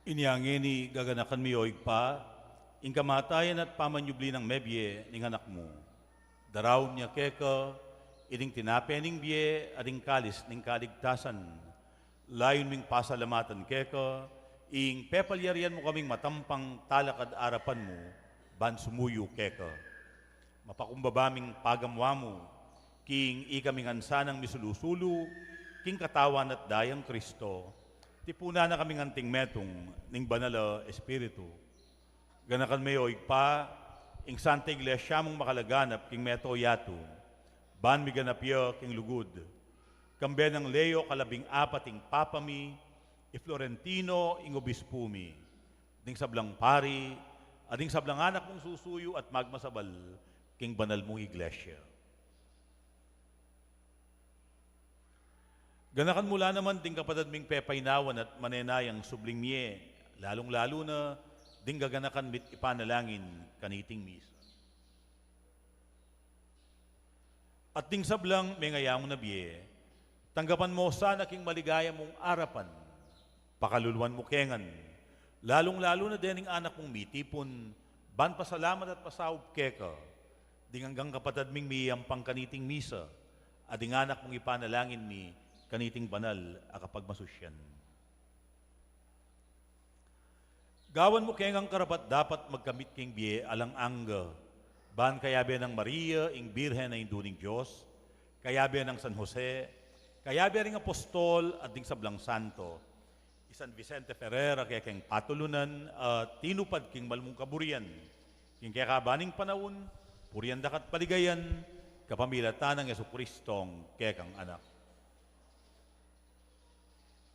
Inya ngeni gaganakan mi, o Ibpa, ing kamatayan at pamanyubli nang mebie ning Anak mu. Daraun mi keka iting tinape ning bie at ing kalis ning kaligtasan. Layun ming pasalamatan keka ing pepalyarian mu kaming matampang talakad arapan mu ban sumuyu keka. Mapakumbaba ming pagamu-amu king ikami ngan sanang misulu-sulu king katawan at dayang Kristo, tipunan na kaming anting metung ning Banal a Espiritu. Ganakan me, o Ibpa, ing Santa Iglesia mung makalaganap king mabilug a yatu, ban miganap ya king lugud. Kambe nang Leo kalabing apat ing Papa mi, i Florentino ing Obispu mi, ding sablang pari, at ding sablang anak mung susuyu at magmasabal king banal mung Iglesia. Ganakan mu la naman ding kapatad ming pepainawan at manenayang subling mie, lalung-lalu na ding gaganakan mi't ipanalangin kaniting misa. At ding sablang mengayamu na bie, tanggapan mu sana king maligaya mung arapan. Pakaluluan mu ke ngan, lalung-lalu na dening anak mung mitipun, ban pasalamat at pasaup keka, ding anggang kapatad ming miyampang kaniting misa, at ding anak mung ipanalangin mi kaniting banal a kapagmasusyan. Gawan mu ke ngang karapat-dapat magkamit king bie alang angga, ban kayabe nang Maria, ing Birhen a Indu ning Dios, kayabe nang San Jose, kayabe ring apostol at ding sablang santo, i San Vicente Ferrer a kekeng patulunan a tinupad king malmung kaburian, king kekaban ning panaun, purian da ka't paligayan, Kapamilatan nang Jesucristong kekang Anak.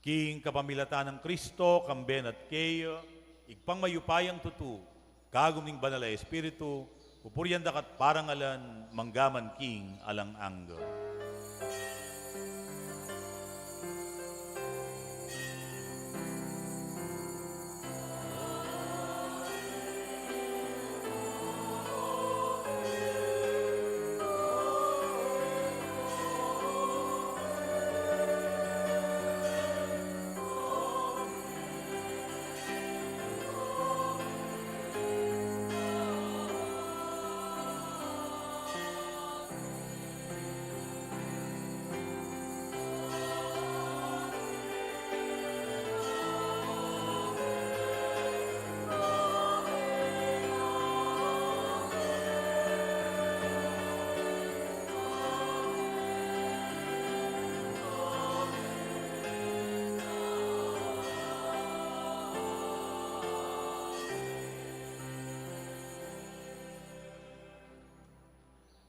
King kapamilatan nang Kristo, kambe na at keya, Ibpang mayupayang tutu, kagum ning Banal a Espiritu, pupurian daka at parangalan, mangga man king alang angga.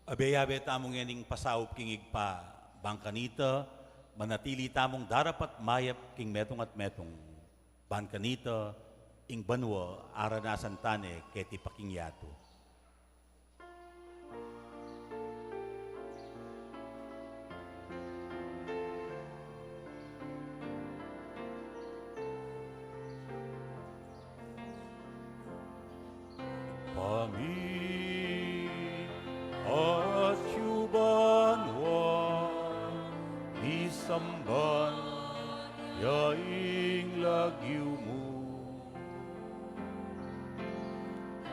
Abe-abe tamu ngening pasaup king Ibpa, bang kanita, manatili tamung darapat mayap king metung at metung. Bang kanita, ing banua aranasan tane keti pa king yatu. Ibpa mi, atsu ka banua, misamban ya ing lagyu mu.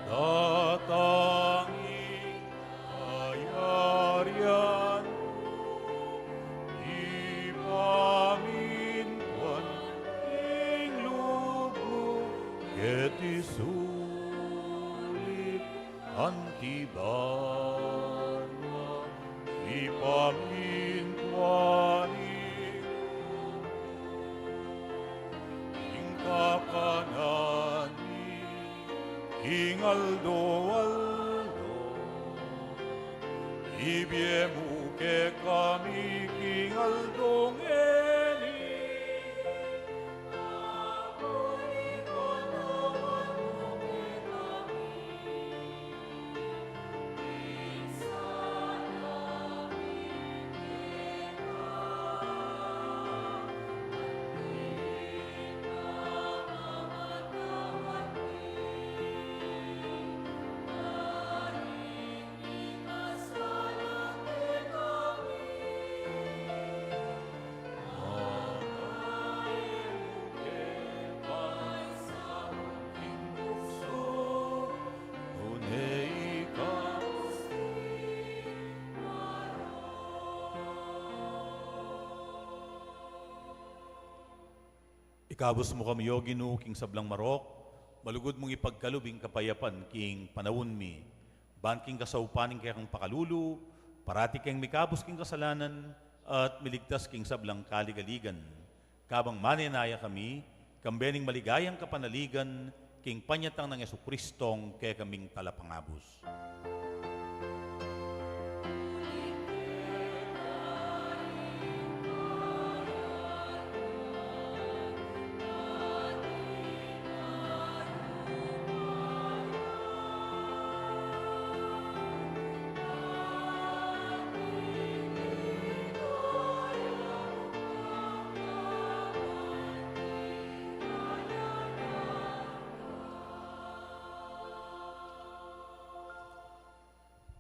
Datang ing kayarian mu, ipamintuan ing lub mu, keti sulip anti banua, ipamintuan ing lub mu, ing kakanan mi king aldo-aldo, ibie mu kekami king aldo ngeni. Ikabus mu kami, O Ginu, king sablang marok, malugud mung ipagkalub ing kapayapan king panaun mi. Ban king kasaupan ning kekang pakalulu, parati keng mikabus king kasalanan, at miligtas king sablang kaligaligan. Kabang manenaya kami, kambe ning maligayang kapanaligan, king panyatang nang Jesucristong kekaming Talapangabus.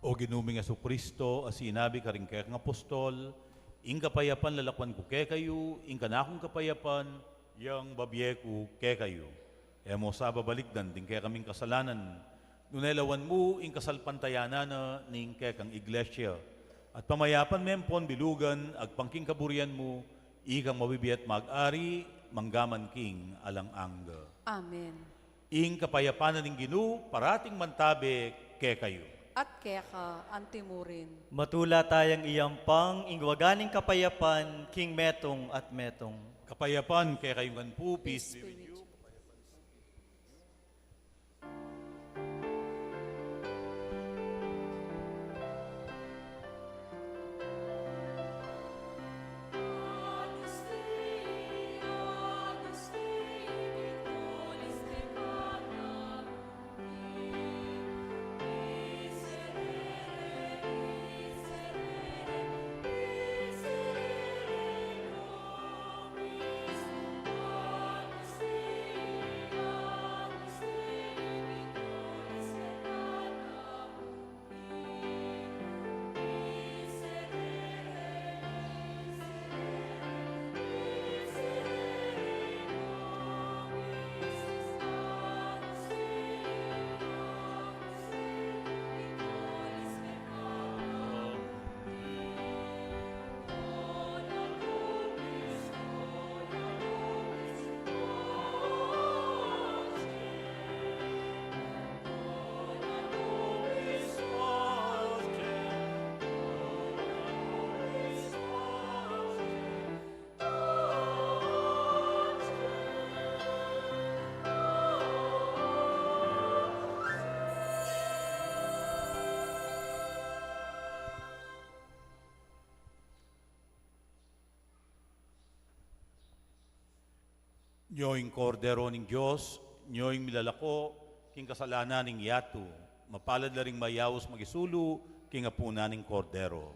O Ginu ming Jesucristo, a sinabi karing kekang apostol, "Ing kapayapan lalakwan ku kekayu, ing kanakung kapayapan, yang babie ku kekayu." E mu sa babalikdan ding kekaming kasalanan, nune lawan mu ing kasalpantayanan na ning kekang Iglesia, at pamayapan me ampon bilugan agpang king kaburian mu, ikang mabibie at mag-ari, mangga man king alang angga. Amen. Ing kapayapan na ning Ginu, parating mantabe kekayu. At keka antimurin. Matula tayang iyampang ing waga ning kapayapan king metung at metung. Kapayapan kekayu ngan pu, peace be with you. Nyo ing Kordero ning Dios, nyo ing milalako king kasalanan ning yatu. Mapalad la ring mayaus makisulu king apunan ning Kordero.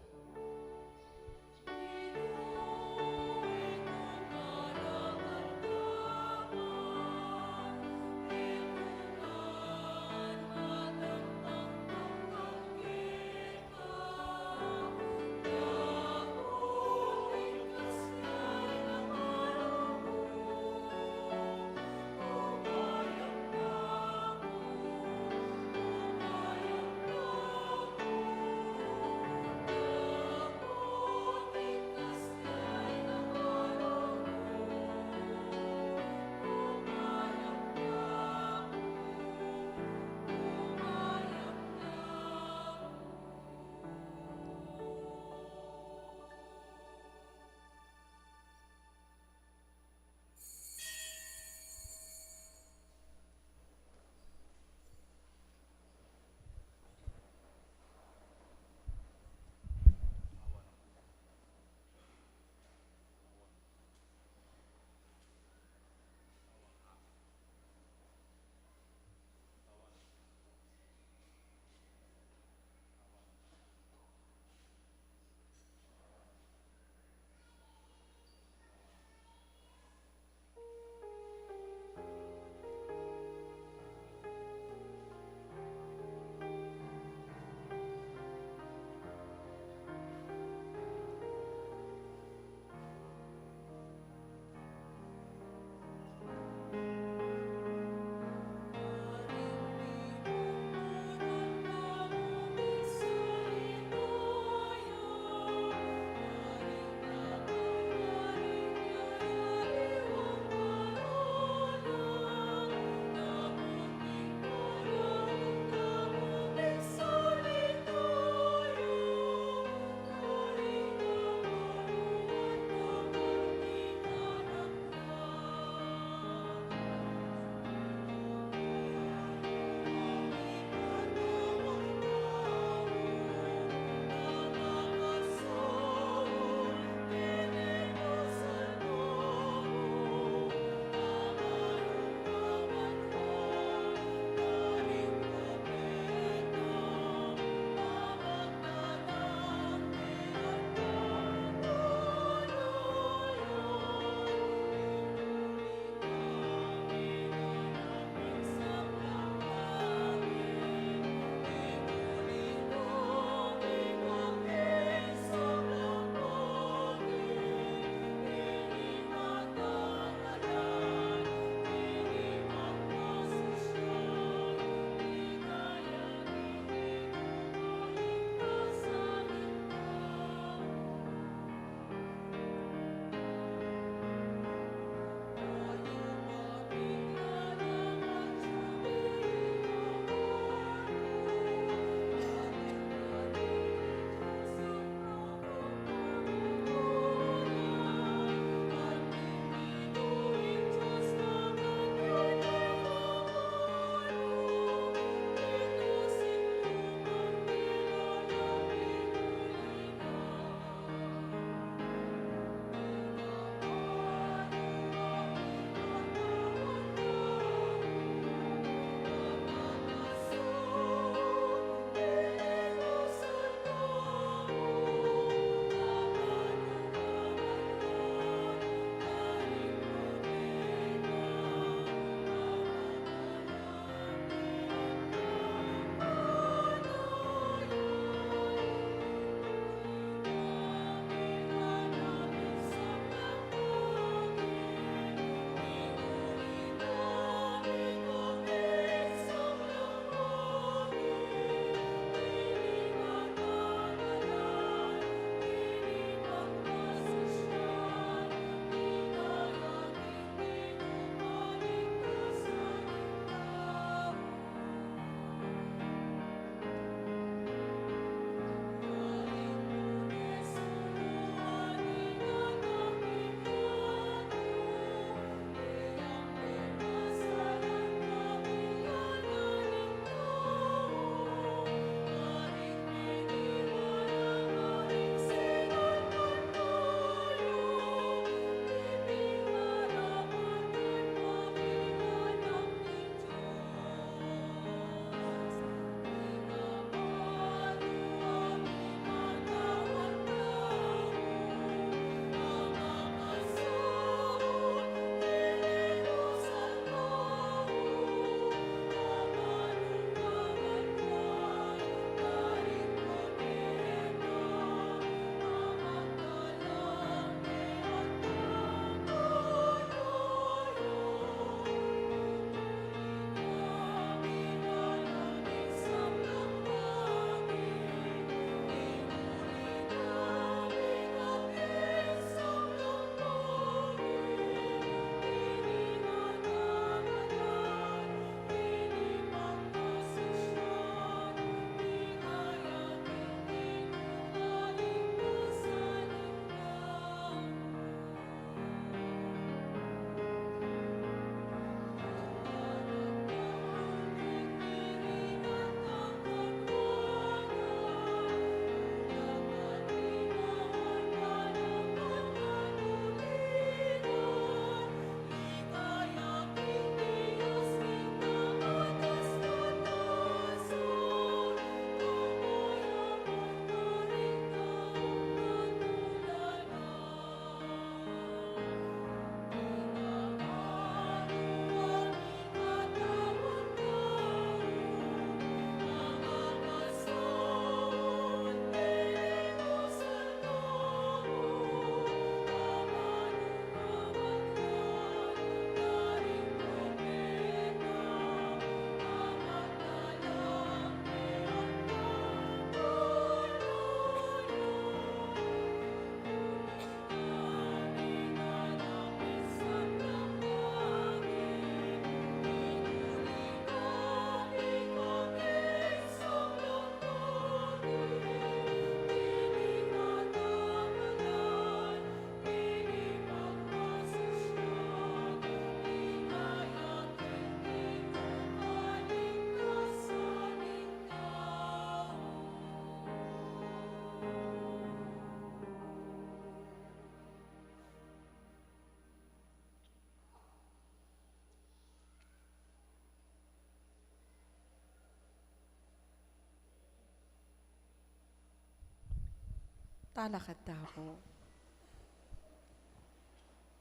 Talakad tamu.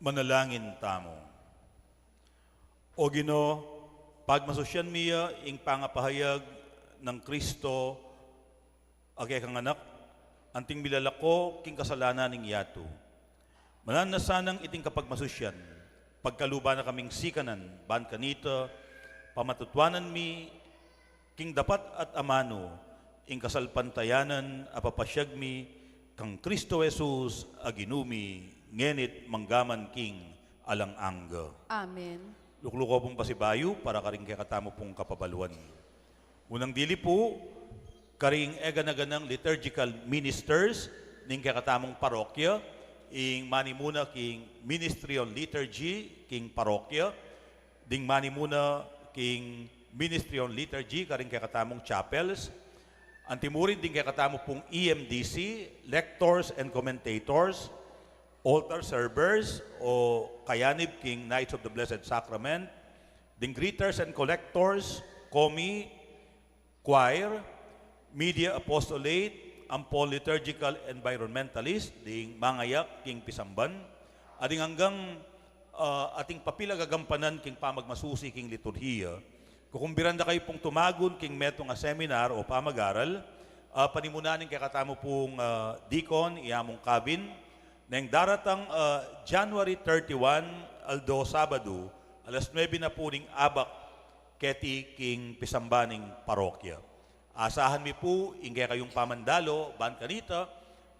Manalangin tamu. O Ginu, pagmasusyan mi ya ing pangapahayag nang Kristo a kekang Anak, anting milalako king kasalanan ning yatu. Mananu na sanang iting kapagmasusyan, pagkaluban na kaming sikanan, ban kanita, pamatutuanan mi king dapat at amanu, ing kasalpantayanan a papasyag mi kang Kristo Jesus a Ginu mi, ngeni't manggaman king alang angga. Amen. Lukluku pung pasibayu para karing kekatamu pung kapabaluan. Unang dili pu, karing eganaganang liturgical ministers ning kekatamung parokya, ing manimuna king Ministry on Liturgy king parokya, ding manimuna king Ministry on Liturgy karing kekatamung chapels, antimurin ding kekatamu pung E M D C, lectors and commentators, altar servers o kayanib king Knights of the Blessed Sacrament, ding greeters and collectors, komi, choir, media apostolate, ampon liturgical environmentalist, ding mangayak king pisamban, at ding anggang, ah, ating papil a gagampanan king pamagmasusi king liturhiya. Kukumbiran da kayu pung tumagun king metung a seminar o pamagaral, ah, panimunan ning kekatamu pung, ah, deacon, i Among Kevin, neng daratang, ah, January thirty-one, aldo Sabadu, alas nuebe na pu ning abak, keti king pisamban ning parokya. Asahan mi pu ing kekayung pamandalo, ban kanita,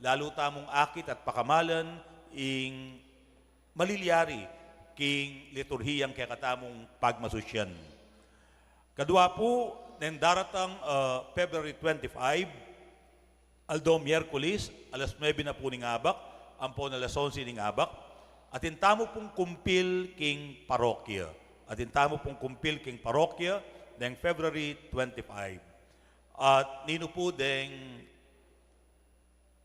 lalu tamung akit at pakamalan ing malilyari king liturhiyang kekatamung pagmasusyan. Kadua pu, neng daratang, ah, February twenty-five, aldo Miyerkules, alas nuebe na pu ning abak, ampon alas onse ning abak, atin tamu pung kumpil king parokya. Atin tamu pung kumpil king parokya, neng February twenty-five. At ninu pu deng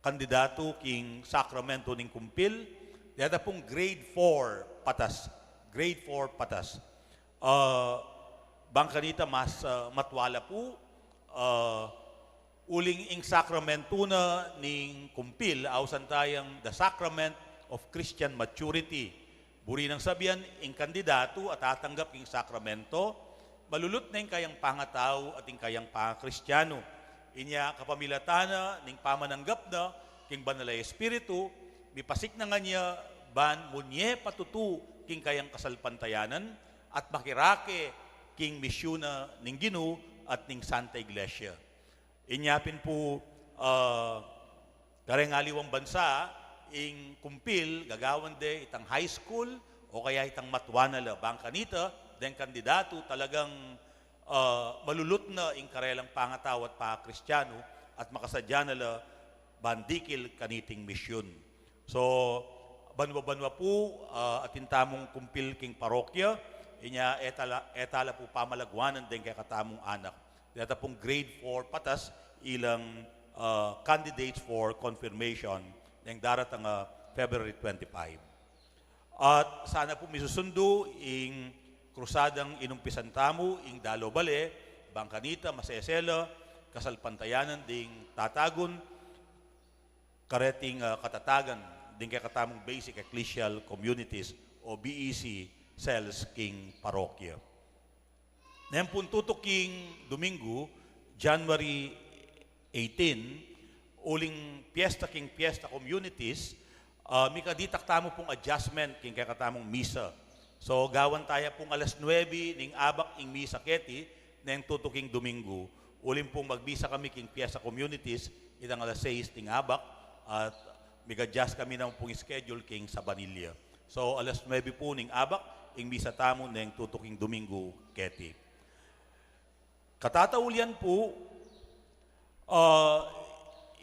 kandidatu king sakramento ning kumpil, deta pung grade four patas. Grade four patas. Ah, bang kanita mas, ah, matwala pu, ah, uling ing sakramento na ning kumpil, ausan tayang the sacrament of Christian maturity. Buri nang sabian, ing kandidatu a tatanggap king sakramento, malulut na ing kayang pangatau at ing kayang pangakristiyanu. Inya kapamilatan na ning pamananggap na king Banal a Espiritu, mipasik na ngana ya ban munye patutu king kayang kasalpantayanan at makirake king misyun na ning Ginu at ning Santa Iglesia. Inya pin pu, ah, kareng aliwang bansa, ing kumpil, gagawan de itang high school, o kaya itang matwa na la, bang kanita, deng kandidatu, talagang, ah, malulut na ing karelang pangatau at pangakristiyanu, at makasadya na la, ban dikil kaniting misyun. So, banwa-banwa pu, ah, atin tamung kumpil king parokya, inya e tala, e tala pu pamalagwanan deng kekatamung anak. Deta pung grade four patas ilang, ah, candidates for confirmation neng daratang a February twenty-five. At sana pu misusundu ing krusadang inumpisan tamu ing dalo bale, bang kanita masesela, kasalpantayanan ding tatagun, kareting, ah, katatagan ding kekatamung basic ecclesial communities o B E C cells king parokya. Neng pung tutuking Domingo, January eighteen, uling piyesta king piyesta communities, ah, mikaditak tamu pung adjustment king kekatamung misa. So, gawan taya pung alas nuebe ning abak ing misa keti, neng tutuking Domingo. Uling pung magmisa kami king piyesta communities, itang alas sais ning abak, at mig-adjust kami nang pung schedule king sabanilla. So, alas nuebe pu ning abak ing misa tamu neng tutuking Domingo keti. Katataulian pu, ah,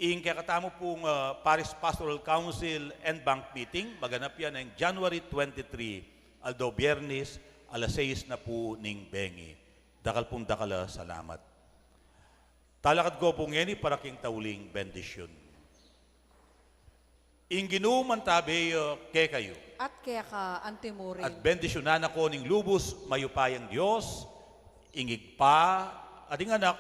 ing kekatamu pung, ah, Parish Pastoral Council en banc meeting, maganap ya neng January twenty-three, aldo Biyernes, alas sais na pu ning bengi. Dakal pung dakal a salamat. Talakad ku pu ngeni para king tauling bendisyun. Ing Ginu mantabe ya kekayu. At keka antimurin. At bendisyunan na ko ning lubus mayupayang Dios, ing Ibpa, at ing Anak,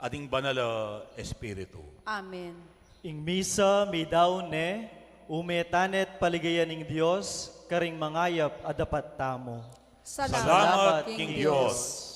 at ing Banal a Espiritu. Amen. Ing misa midaun ne, ume tane at paligayan ning Dios, karing mangayap a dapat tamu. Salamat king Dios.